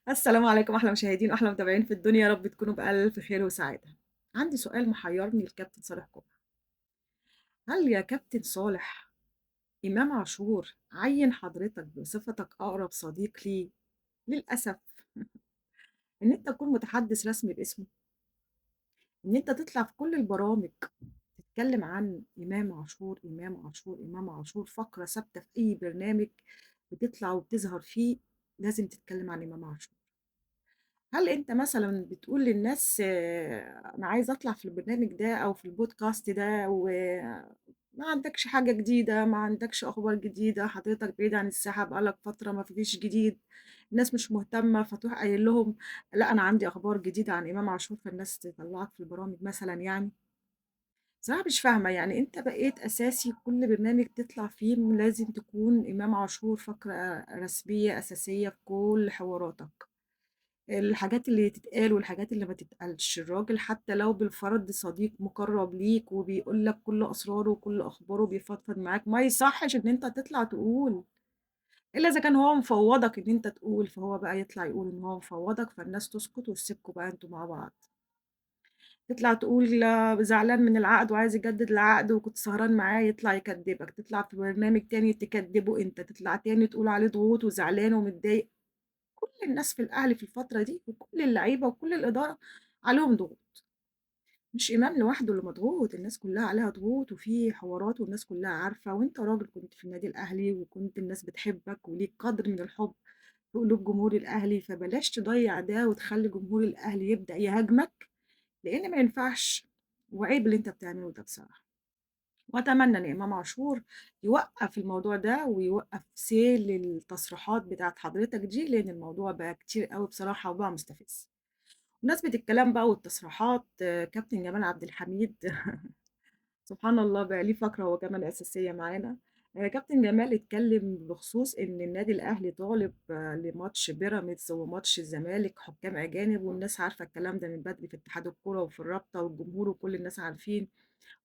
السلام عليكم أحلى مشاهدين وأحلى متابعين في الدنيا، يا رب تكونوا بألف خير وسعادة. عندي سؤال محيرني للكابتن صالح جمعة. هل يا كابتن صالح إمام عاشور عين حضرتك بصفتك أقرب صديق ليه للأسف إن أنت تكون متحدث رسمي باسمه؟ إن أنت تطلع في كل البرامج تتكلم عن إمام عاشور، إمام عاشور، إمام عاشور، فقرة ثابتة في أي برنامج بتطلع وبتظهر فيه لازم تتكلم عن إمام عاشور. هل أنت مثلًا بتقول للناس أنا عايز أطلع في البرنامج ده أو في البودكاست ده وما عندكش حاجة جديدة، ما عندكش أخبار جديدة، حضرتك بعيد عن الساحة بقى لك فترة، ما فيش جديد، الناس مش مهتمة، فتروح قايل لهم لأ أنا عندي أخبار جديدة عن إمام عاشور، فالناس تطلعك في البرامج مثلًا يعني؟ بصراحة مش فاهمة، يعني أنت بقيت أساسي كل برنامج تطلع فيه لازم تكون إمام عاشور فقرة رسمية أساسية في كل حواراتك. الحاجات اللي تتقال والحاجات اللي ما تتقالش، الراجل حتى لو بالفرض صديق مقرب ليك وبيقول لك كل أسراره وكل أخباره وبيفضفض معاك، ما يصحش إن أنت تطلع تقول، إلا إذا كان هو مفوضك إن أنت تقول، فهو بقى يطلع يقول إن هو مفوضك، فالناس تسكت وتسيبكوا بقى أنتوا مع بعض. تطلع تقول زعلان من العقد وعايز يجدد العقد وكنت سهران معاه، يطلع يكدبك، تطلع في برنامج تاني تكدبه أنت، تطلع تاني تقول عليه ضغوط وزعلان ومتضايق. كل الناس في الأهلي في الفترة دي وكل اللعيبة وكل الإدارة عليهم ضغوط، مش إمام لوحده اللي مضغوط، الناس كلها عليها ضغوط وفي حوارات والناس كلها عارفة، وأنت راجل كنت في النادي الأهلي وكنت الناس بتحبك وليك قدر من الحب في قلوب جمهور الأهلي، فبلاش تضيع ده وتخلي جمهور الأهلي يبدأ يهاجمك، لأن ما ينفعش وعيب اللي أنت بتعمله ده بصراحة. وأتمنى إن إمام عاشور يوقّف الموضوع ده، ويوقّف سيل التصريحات بتاعة حضرتك دي، لإن الموضوع بقى كتير أوي بصراحة وبقى مستفز. بمناسبة الكلام بقى والتصريحات، كابتن جمال عبد الحميد سبحان الله بقى ليه فقرة هو كمان أساسية معانا. كابتن جمال اتكلم بخصوص إن النادي الأهلي طالب لماتش بيراميدز وماتش الزمالك حكام أجانب، والناس عارفة الكلام ده من بدري في اتحاد الكورة وفي الرابطة والجمهور وكل الناس عارفين،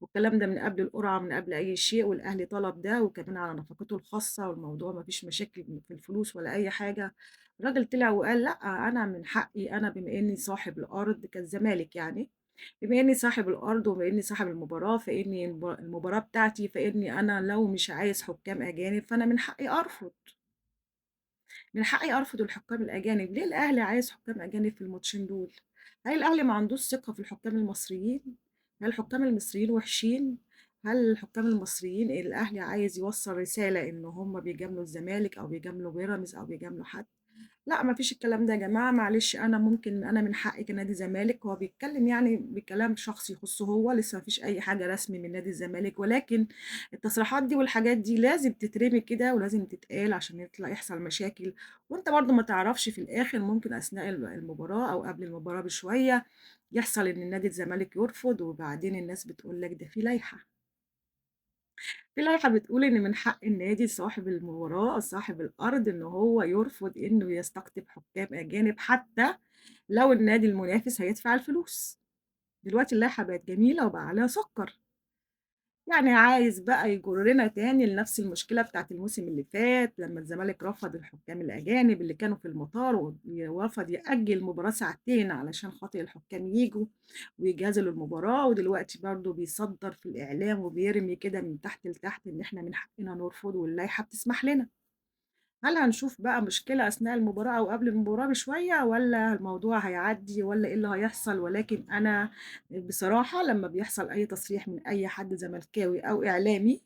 والكلام ده من قبل القرعة ومن قبل أي شيء، والأهلي طلب ده وكمان على نفقته الخاصة، والموضوع ما فيش مشاكل في الفلوس ولا أي حاجة. الراجل طلع وقال لأ، أنا من حقي، أنا بما إني صاحب الأرض كالزمالك يعني، بما إني صاحب الأرض وبما إني صاحب المباراة، فإني المباراة بتاعتي، فإني أنا لو مش عايز حكام أجانب فأنا من حقي أرفض. من حقي أرفض الحكام الأجانب. ليه الأهلي عايز حكام أجانب في الماتشين دول؟ هل الأهلي ما عندوش ثقة في الحكام المصريين؟ هل الحكام المصريين وحشين؟ هل الحكام المصريين الأهلي عايز يوصل رسالة إن هم بيجاملوا الزمالك أو بيجاملوا بيراميدز أو بيجاملوا حد؟ لا، ما فيش الكلام ده يا جماعة، معلش، أنا من حقي كنادي زمالك. هو بيتكلم بكلام شخصي يخصه هو، لسه ما فيش أي حاجة رسمي من نادي الزمالك، ولكن التصريحات دي والحاجات دي لازم تترمي كده ولازم تتقال عشان يحصل مشاكل، وانت برضو ما تعرفش في الآخر ممكن أثناء المباراة أو قبل المباراة بشوية يحصل إن نادي الزمالك يرفض، وبعدين الناس بتقول لك ده في لائحة. في لائحة بتقول إن من حق النادي صاحب المباراة أو صاحب الأرض إن هو يرفض إنه يستقطب حكام أجانب حتى لو النادي المنافس هيدفع الفلوس. دلوقتي اللائحة بقت جميلة وبقى عليها سكر. عايز بقى يجرنا تاني لنفس المشكلة بتاعت الموسم اللي فات لما الزمالك رفض الحكام الأجانب اللي كانوا في المطار ورفض يأجل المباراة ساعتين علشان خاطر الحكام ييجوا ويجهزوا للمباراة، ودلوقتي برضه بيصدر في الإعلام وبيرمي كده من تحت لتحت إن إحنا من حقنا نرفض واللائحة بتسمح لنا. هل هنشوف بقى مشكلة أثناء المباراة أو قبل المباراة بشوية، ولا الموضوع هيعدي، ولا إيه اللي هيحصل؟ ولكن أنا بصراحة لما بيحصل أي تصريح من أي حد زملكاوي أو إعلامي،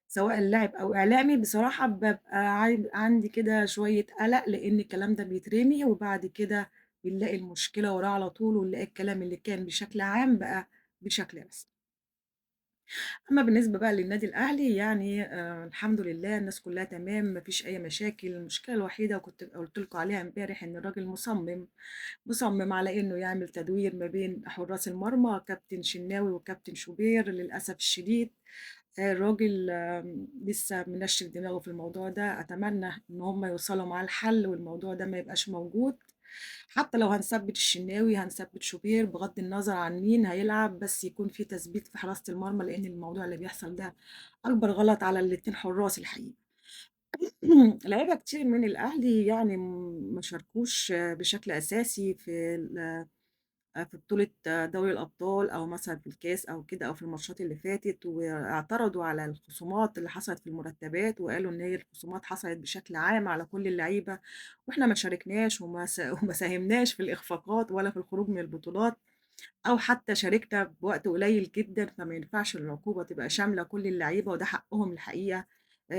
سواء اللاعب أو إعلامي، بصراحة ببقى عندي كده شوية قلق، لأن الكلام ده بيترمي وبعد كده بنلاقي المشكلة وراه على طول، ونلاقي الكلام اللي كان بشكل عام بقى بشكل رسمي. أما بالنسبة بقى للنادي الأهلي، الحمد لله الناس كلها تمام، مفيش أي مشاكل. المشكلة الوحيدة وكنت قلت لكم عليها امبارح إن الراجل مصمم على إنه يعمل تدوير ما بين حراس المرمى كابتن شناوي وكابتن شوبير. للأسف الشديد الراجل لسه منشف دماغه في الموضوع ده. أتمنى إن هم يوصلوا معاه الحل والموضوع ده ما يبقاش موجود، حتى لو هنثبت الشناوي هنثبت شوبير بغض النظر عن مين هيلعب، بس يكون في تثبيت في حراسة المرمى، لأن الموضوع اللي بيحصل ده أكبر غلط على الاتنين حراس الحقيقة. لعيبة كتير من الأهلي يعني ما شاركوش بشكل أساسي في بطولة دوري الأبطال أو مثلًا في الكاس أو كده أو في الماتشات اللي فاتت، واعترضوا على الخصومات اللي حصلت في المرتبات، وقالوا إن هي الخصومات حصلت بشكل عام على كل اللعيبة، وإحنا ما شاركناش وما ساهمناش في الإخفاقات ولا في الخروج من البطولات، أو حتى شاركنا بوقت قليل جدًا، فما ينفعش العقوبة تبقى شاملة كل اللعيبة، وده حقهم الحقيقة.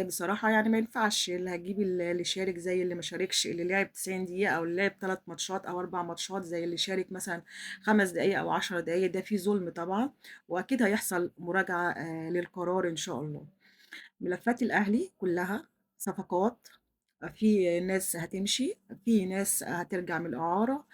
بصراحة يعني ما ينفعش اللي هتجيب اللي شارك زي اللي ما شاركش، اللي لعب 90 دقيقة أو اللي لعب 3 ماتشات أو 4 ماتشات زي اللي شارك مثلًا 5 دقايق أو 10 دقايق، ده فيه ظلم طبعًا، وأكيد هيحصل مراجعة للقرار إن شاء الله. ملفات الأهلي كلها صفقات، في ناس هتمشي، في ناس هترجع من الإعارة،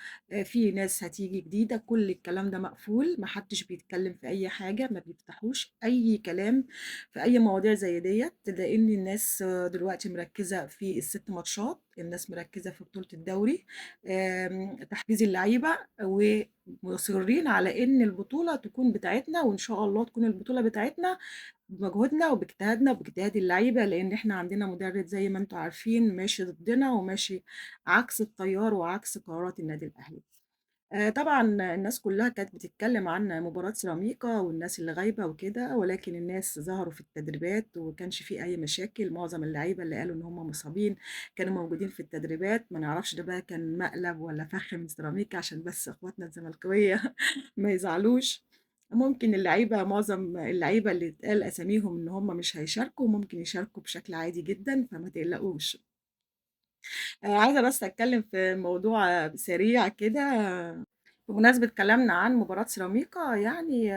في ناس هتيجي جديدة، كل الكلام ده مقفول، ما حدش بيتكلم في أي حاجة، ما بيفتحوش أي كلام في أي مواضيع زي ديّة، لإن الناس دلوقتي مركزة في ال6 ماتشات، الناس مركزة في بطولة الدوري، تحفيز اللعيبة، ومصرين على إن البطولة تكون بتاعتنا، وإن شاء الله تكون البطولة بتاعتنا بمجهودنا وباجتهادنا وباجتهاد اللعيبة، لإن إحنا عندنا مدرب زي ما أنتم عارفين ماشي ضدنا وماشي عكس التيار وعكس قرارات النادي الأهلي. طبعًا الناس كلها كانت بتتكلم عن مباراة سيراميكا والناس اللي غايبة وكده، ولكن الناس ظهروا في التدريبات وما كانش في أي مشاكل، معظم اللعيبة اللي قالوا إن هم مصابين كانوا موجودين في التدريبات، ما نعرفش ده بقى كان مقلب والّا فخ من سيراميكا عشان بس إخواتنا الزملكاوية ما يزعلوش. ممكن اللعيبة، معظم اللعيبة اللي اتقال أساميهم إن هم مش هيشاركوا، ممكن يشاركوا بشكل عادي جدًا، فما تقلقوش. عايزة بس أتكلم في موضوع سريع كده بمناسبة كلامنا عن مباراة سيراميكا، يعني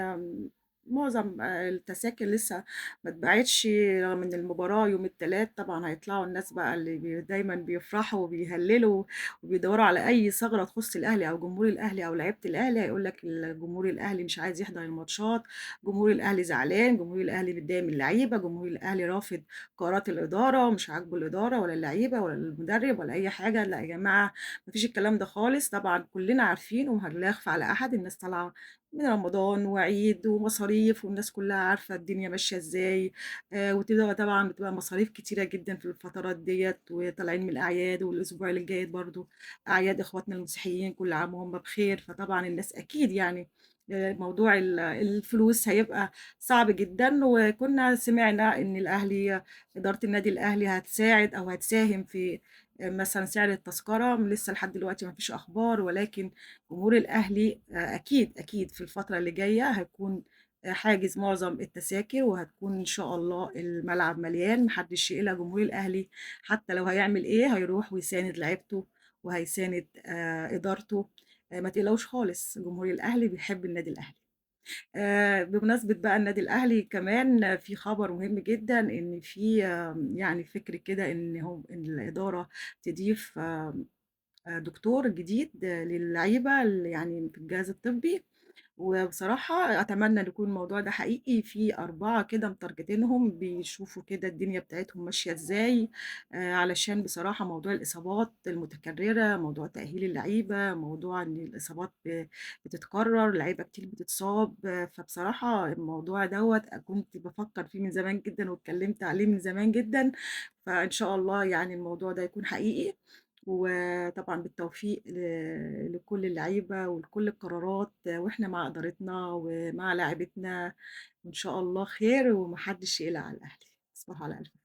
معظم التذاكر لسه ما اتباعتش رغم إن المباراة يوم التلات، طبعًا هيطلعوا الناس بقى اللي دايمًا بيفرحوا وبيهللوا وبيدوروا على أي ثغرة تخص الأهلي أو جمهور الأهلي أو لعيبة الأهلي، هيقول لك الجمهور الأهلي مش عايز يحضر الماتشات، جمهور الأهلي زعلان، جمهور الأهلي متضايق من اللعيبة، جمهور الأهلي رافض قرارات الإدارة، مش عاجبه الإدارة ولا اللعيبة ولا المدرب ولا أي حاجة. لا يا جماعة، ما فيش الكلام ده خالص، طبعًا كلنا عارفين ولا يخفى على أحد، الناس طالعة من رمضان وعيد ومصاريف، والناس كلها عارفة الدنيا ماشية إزاي، وتبقى طبعًا بتبقى مصاريف كتيرة جدًا في الفترات ديّة، وطالعين من الأعياد، والأسبوع اللي جاي برضه أعياد إخواتنا المسيحيين، كل عام وهم بخير، فطبعًا الناس أكيد موضوع الفلوس هيبقى صعب جدًا، وكنا سمعنا إن إدارة النادي الأهلي هتساعد أو هتساهم في مثلًا سعر التذكرة، لسه لحد دلوقتي ما فيش أخبار، ولكن جمهور الأهلي أكيد في الفترة اللي جاية هيكون حاجز معظم التذاكر، وهتكون إن شاء الله الملعب مليان، ما حدش يقلق، جمهور الأهلي حتى لو هيعمل إيه هيروح ويساند لعيبته وهيساند إدارته، ما تقلقوش خالص، جمهور الأهلي بيحب النادي الأهلي. بمناسبة بقى النادي الأهلي كمان في خبر مهم جدًا، إن في فكر كده إن الإدارة تضيف دكتور جديد للعيبة اللي في الجهاز الطبي، وبصراحة أتمنى إن يكون الموضوع ده حقيقي. في 4 كده متارجتينهم بيشوفوا كده الدنيا بتاعتهم ماشية إزاي، علشان بصراحة موضوع الإصابات المتكررة، موضوع تأهيل اللعيبة، موضوع إن الإصابات بتتكرر، لعيبة كتير بتتصاب، فبصراحة الموضوع دوّة كنت بافكر فيه من زمان جدًا واتكلمت عليه من زمان جدًا، فإن شاء الله الموضوع ده يكون حقيقي، وطبعًا بالتوفيق لكل اللعيبة ولكل القرارات، وإحنا مع إدارتنا ومع لاعبتنا، وإن شاء الله خير وما حدش يقلق على الأهلي. تصبحوا على ألف خير.